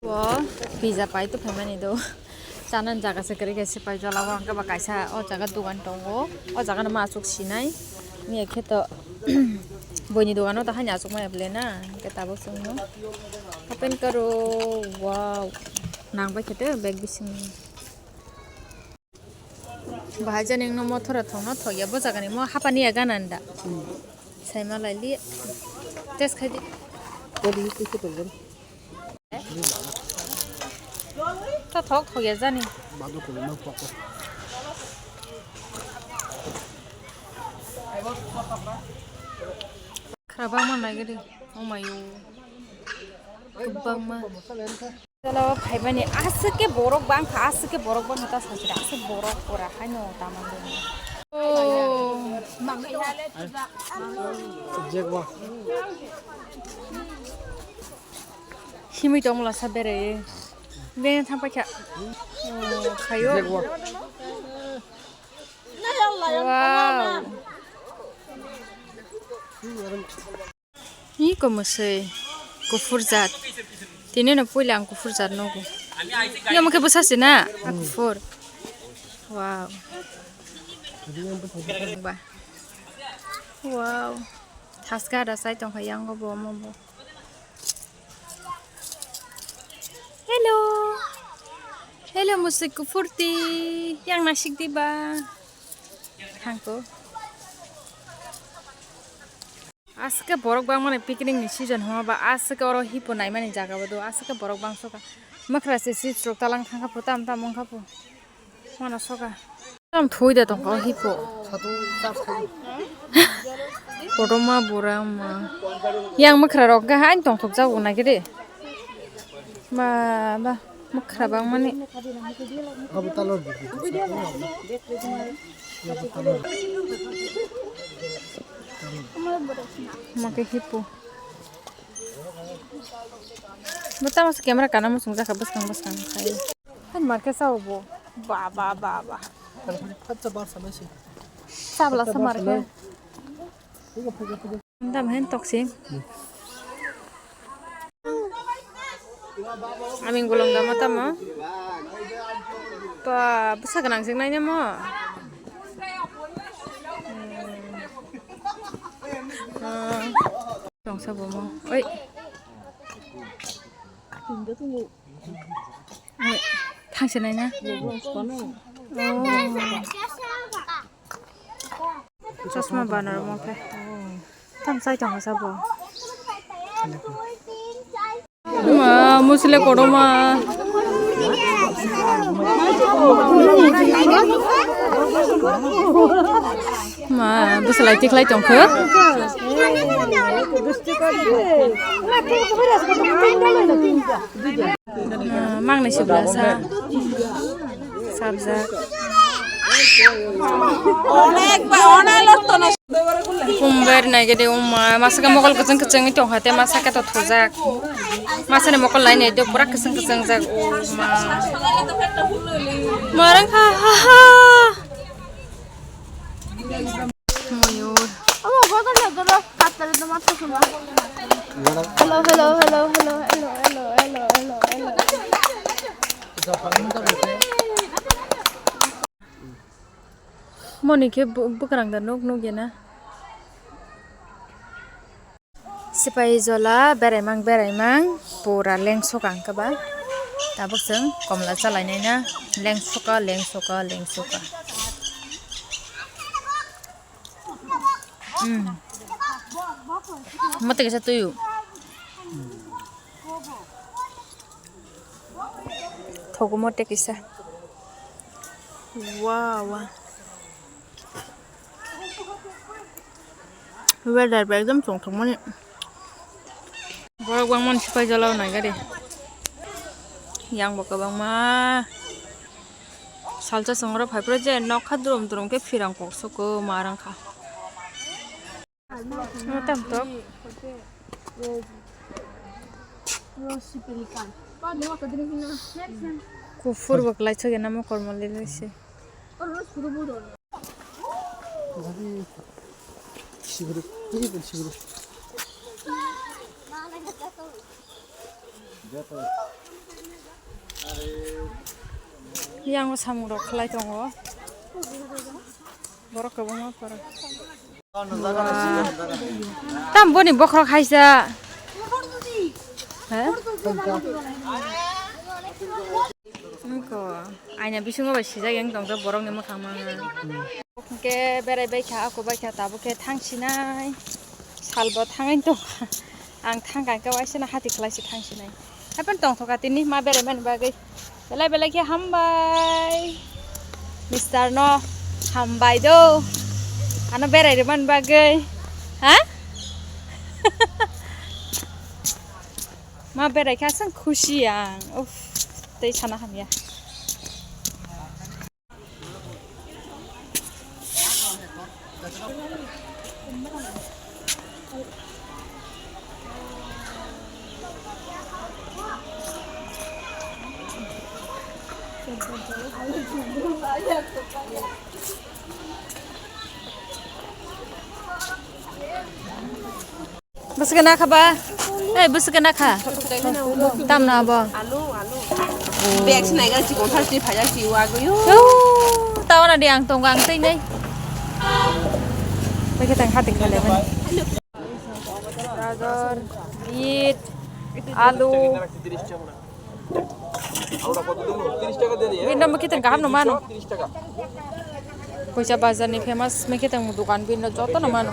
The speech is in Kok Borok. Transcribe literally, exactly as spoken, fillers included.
O pizza pai to phaimani do. Chana jaga se kwrwi khe se pai jala o hwnkhai ba kaisa o jaga dogan tongo. O jaga no ma aswk sinai. Ni khe to boini dogan o to hani aswk maya ble na. Hwnkhe tabuk chwngno open karo. Wow. Nang bai khe to bag bising. Bahai jani wngno mothora thokno thokya bo jagani mo hapani ya gana nda. Saima laili. Test khai di. Ta thok thokya jani. Khra bangma naigadi. Oh my god. Kwbangma. Jala o phaimani aswk khe borok bangkha, aswk khe borok bangkha ta sajira, aswk borok pura haino tamani. Oh. Jekwa. Himwi tong mala sa bere. Beng thang paikha. Oh, khayo. Jekwa. Wow. Hi ko mwswi kuphur jat. Tini no puila ang kuphur jat nugo. Yamo khe bwsa se na? A kuphur. Wow. Ba. Wow. Thaska da sai tongkha yango bo omo bo. Hello. Hello, mwswi kuphur ti. Yang nasik di ba. Thangko. Aswk khe borok bangmani picnic ni season hwnba, aswk khe oro hippo naimani jaga bo do, aswk khe borok bangso kha. Mwkhra se sip rok talang thangkha pho, tam tam wngkha pho. Mano soka. Tam thui da tongkha o hippo. Kotorma bura wngma. Yang mwkhra rok khe haino tongthok jago naikhe de. Ba, ba, mwkhra bangmani. Omo khe hippo. Bo tamo se camera kana muchung jakha bwskang bwskang khai. Hai market sao bo. Ba, ba, ba, ba. Sabla sa market. Dam hen toksing. Aming bolong dama tamo. Pa bwsa gwnang sing nai namo. Tongsa bomo. Oi. Oi, thangse nai na. Oh. Chosma banaro mo khe. Tam chai tong sa bo. Ma, musle kotorma. Ma, bwswlai tikhlai tongkho. Mangni sibla sa. Sabjak. Kumber nai gede umma, masa ke mokol keceng keceng itu hate masa ke to thujak. Masa ni mokol lain itu pura keceng keceng jak umma. Marang ha ha ha. Moyur. Abo bodol na dolo katal na mata suma. Hello, hello, hello. Moni khe bu-, bwkrang da nuk nuk ya na. Sipai jola beraimang beraimang pura lengsok ang khe ba. Tabuk chwng komla chalainai na lengsoka lengsoka lengsoka. Hmm. Mate kisa tuyu. Thogo mote kisa. Wow, wow. Weather ba ekdom chongthokmani. Borok bangmani sipai jala o nai gari. Yang bo kwbangma. Salsa songrok phaiphuru je nokha drum drum khe phirang kok soko ma rang kha. Tam tok. Kuphur bo kwlai chok ya namo kormo le se. Yang samung rok khlai tongo. Borok kwbangma borok. Tam boni bokhorok haisa. He? Wngkha. Aina bisingo bai sijak yang tongkha borokni mwkhang mangna. Hwnkhe berai baikha, ako baikha, tabuk khe thangsinai. Salbo thangwi tongkha. Ang thangkha hwnkhe waisano hati khlaisi thangsinai. Hapheno tongthokha tini ma beraimani bagwi. Belai belai khe hambai. Mister no hambai do. Ano berai rwmani bagwi. Ha? Ma berai kha aswk khusi ang. Uff, tei sana hamya. Bwswk nakha ba? Eh, bwswk nakha? Tamno abo? Alu, alu. Bag sinai gan chikon thar si phaijak si wagwi. Yo, tawana di ang tongo ang tei nai. Bagi tang hati khale mani. Gajar, beet, alu. Bini mukhe tang kaham no mano. Puisa bazar ni famous mukhe tang dukan bini joto no mano.